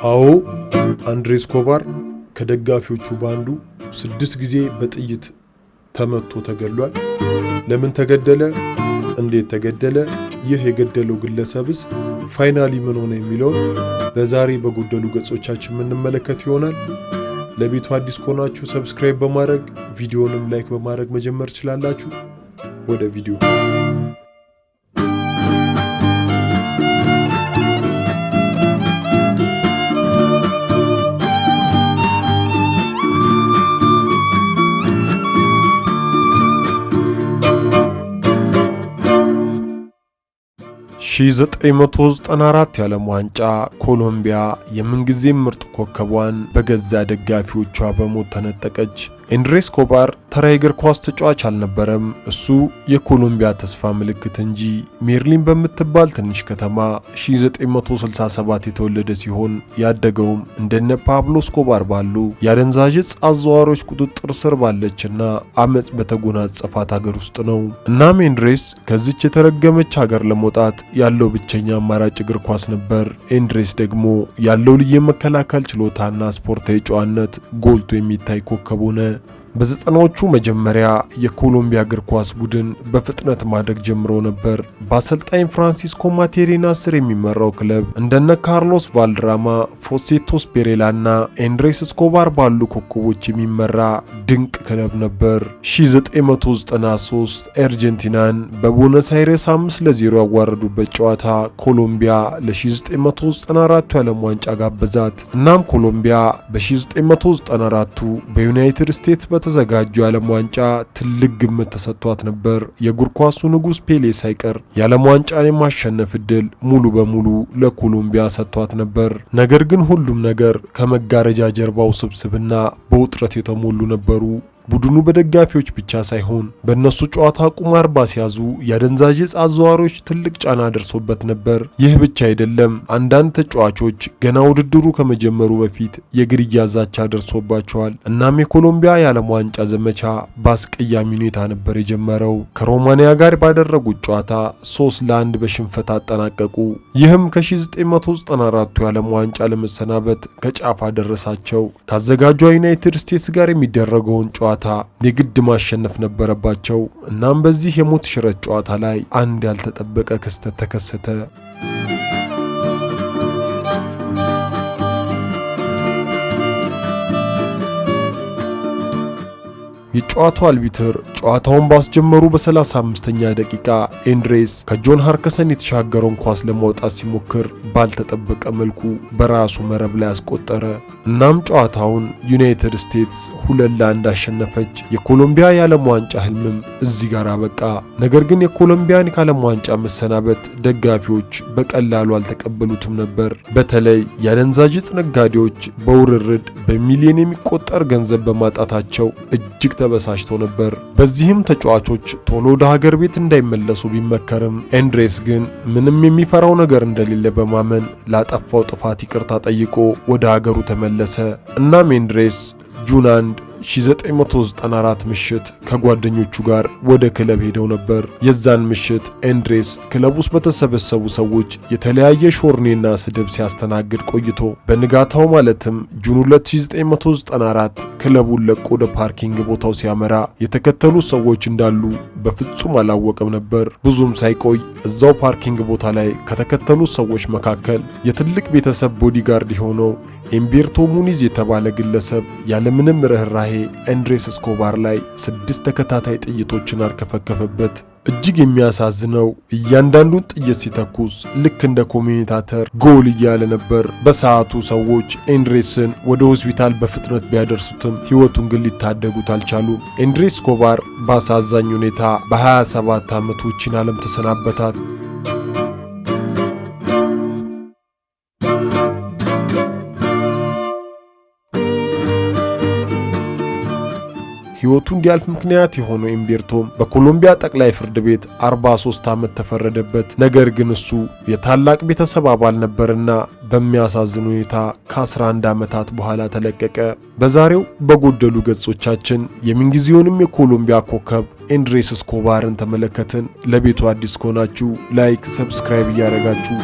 አዎ፣ አንድሬስ ኤስኮባር ከደጋፊዎቹ በአንዱ 6 ጊዜ በጥይት ተመቶ ተገድሏል። ለምን ተገደለ? እንዴት ተገደለ? ይህ የገደለው ግለሰብስ finally ምን ሆነ የሚለውን በዛሬ በጎደሉ ገጾቻችን የምንመለከት ይሆናል። ለቤቱ አዲስ ከሆናችሁ subscribe በማድረግ፣ ቪዲዮንም like በማድረግ መጀመር ትችላላችሁ። ወደ ቪዲዮ። 1994 የዓለም ዋንጫ ኮሎምቢያ የምንጊዜም ምርጥ ኮከቧን በገዛ ደጋፊዎቿ በሞት ተነጠቀች። ኤንድሬስ ኤስኮባር ተራ የእግር ኳስ ተጫዋች አልነበረም። እሱ የኮሎምቢያ ተስፋ ምልክት እንጂ። ሜርሊን በምትባል ትንሽ ከተማ 1967 የተወለደ ሲሆን ያደገውም እንደነ ፓብሎ ኤስኮባር ባሉ የአደንዛዥ እጽ አዘዋዋሪዎች ቁጥጥር ስር ባለችና አመጽ በተጎናጸፋት ሀገር ውስጥ ነው። እናም ኤንድሬስ ከዚች የተረገመች ሀገር ለመውጣት ያለው ብቸኛ አማራጭ እግር ኳስ ነበር። ኤንድሬስ ደግሞ ያለው ልዩ የመከላከል ችሎታና ስፖርታዊ ጨዋነት ጎልቶ የሚታይ ኮከብ ሆነ። በዘጠናዎቹ መጀመሪያ የኮሎምቢያ እግር ኳስ ቡድን በፍጥነት ማደግ ጀምሮ ነበር። በአሰልጣኝ ፍራንሲስኮ ማቴሪና ስር የሚመራው ክለብ እንደነ ካርሎስ ቫልድራማ፣ ፎሴቶ ስፔሬላ እና ኤንድሬስ ኤስኮባር ባሉ ኮከቦች የሚመራ ድንቅ ክለብ ነበር። 1993 አርጀንቲናን በቦነስ አይረስ 5-0 ያዋረዱበት ጨዋታ ኮሎምቢያ ለ1994 የዓለም ዋንጫ ጋበዛት። እናም ኮሎምቢያ በ1994 በዩናይትድ ስቴትስ በተዘጋጀው የዓለም ዋንጫ ትልቅ ግምት ተሰጥቷት ነበር። የእግር ኳሱ ንጉሥ ፔሌ ሳይቀር የዓለም ዋንጫን የማሸነፍ ዕድል ሙሉ በሙሉ ለኮሎምቢያ ሰጥቷት ነበር። ነገር ግን ሁሉም ነገር ከመጋረጃ ጀርባው ውስብስብና በውጥረት የተሞሉ ነበሩ። ቡድኑ በደጋፊዎች ብቻ ሳይሆን በእነሱ ጨዋታ ቁማር ባስያዙ የአደንዛዥ እጽ አዘዋዋሪዎች ትልቅ ጫና ደርሶበት ነበር። ይህ ብቻ አይደለም። አንዳንድ ተጫዋቾች ገና ውድድሩ ከመጀመሩ በፊት የግድያ ዛቻ ደርሶባቸዋል። እናም የኮሎምቢያ የዓለም ዋንጫ ዘመቻ በአስቀያሚ ሁኔታ ነበር የጀመረው። ከሮማንያ ጋር ባደረጉት ጨዋታ 3-1 በሽንፈት አጠናቀቁ። ይህም ከ1994 የዓለም ዋንጫ ለመሰናበት ከጫፍ አደረሳቸው። ካዘጋጇ ዩናይትድ ስቴትስ ጋር የሚደረገውን ጨዋታ የግድ ማሸነፍ ነበረባቸው። እናም በዚህ የሞት ሽረት ጨዋታ ላይ አንድ ያልተጠበቀ ክስተት ተከሰተ። የጨዋታው አልቢትር ጨዋታውን ባስጀመሩ በ35ኛ ደቂቃ ኤንድሬስ ከጆን ሃርከሰን የተሻገረውን ኳስ ለማውጣት ሲሞክር ባልተጠበቀ መልኩ በራሱ መረብ ላይ አስቆጠረ። እናም ጨዋታውን ዩናይትድ ስቴትስ 2-1 አሸነፈች። የኮሎምቢያ የዓለም ዋንጫ ህልምም እዚህ ጋር አበቃ። ነገር ግን የኮሎምቢያን ከዓለም ዋንጫ መሰናበት ደጋፊዎች በቀላሉ አልተቀበሉትም ነበር። በተለይ የአደንዛዥ እጽ ነጋዴዎች በውርርድ በሚሊዮን የሚቆጠር ገንዘብ በማጣታቸው እጅግ ተበሳጭተው ነበር። በዚህም ተጫዋቾች ቶሎ ወደ ሀገር ቤት እንዳይመለሱ ቢመከርም ኤንድሬስ ግን ምንም የሚፈራው ነገር እንደሌለ በማመን ላጠፋው ጥፋት ይቅርታ ጠይቆ ወደ ሀገሩ ተመለሰ። እናም ኤንድሬስ June 1 1994 ምሽት ከጓደኞቹ ጋር ወደ ክለብ ሄደው ነበር። የዛን ምሽት ኤንድሬስ ክለብ ውስጥ በተሰበሰቡ ሰዎች የተለያየ ሾርኔና ስድብ ሲያስተናግድ ቆይቶ በንጋታው ማለትም June 2994 ክለቡን ለቆ ወደ parking ቦታው ሲያመራ የተከተሉ ሰዎች እንዳሉ በፍጹም አላወቀም ነበር። ብዙም ሳይቆይ እዛው parking ቦታ ላይ ከተከተሉ ሰዎች መካከል የትልቅ ቤተሰብ bodyguard የሆነው ኤምቤርቶ ሙኒዝ የተባለ ግለሰብ ያለምንም ርኅራሄ ኤንድሬስ ኤስኮባር ላይ 6 ተከታታይ ጥይቶችን አርከፈከፈበት። እጅግ የሚያሳዝነው እያንዳንዱን ጥይት ሲተኩስ ልክ እንደ commentator ጎል እያለ ነበር። በሰዓቱ ሰዎች ኤንድሬስን ወደ ሆስፒታል በፍጥነት ቢያደርሱትም ሕይወቱን ግን ሊታደጉት አልቻሉም። ኤንድሬስ ኤስኮባር በአሳዛኝ ሁኔታ በ27 ዓመቱ ይህችን ዓለም ተሰናበታት። ሕይወቱ እንዲያልፍ ምክንያት የሆነው ኤምቤርቶም በኮሎምቢያ ጠቅላይ ፍርድ ቤት 43 ዓመት ተፈረደበት። ነገር ግን እሱ የታላቅ ቤተሰብ አባል ነበርና በሚያሳዝን ሁኔታ ከ11 ዓመታት በኋላ ተለቀቀ። በዛሬው በጎደሉ ገጾቻችን የምንጊዜውንም የኮሎምቢያ ኮከብ ኤንድሬስ ኤስኮባርን ተመለከትን። ለቤቱ አዲስ ከሆናችሁ like፣ subscribe እያደረጋችሁ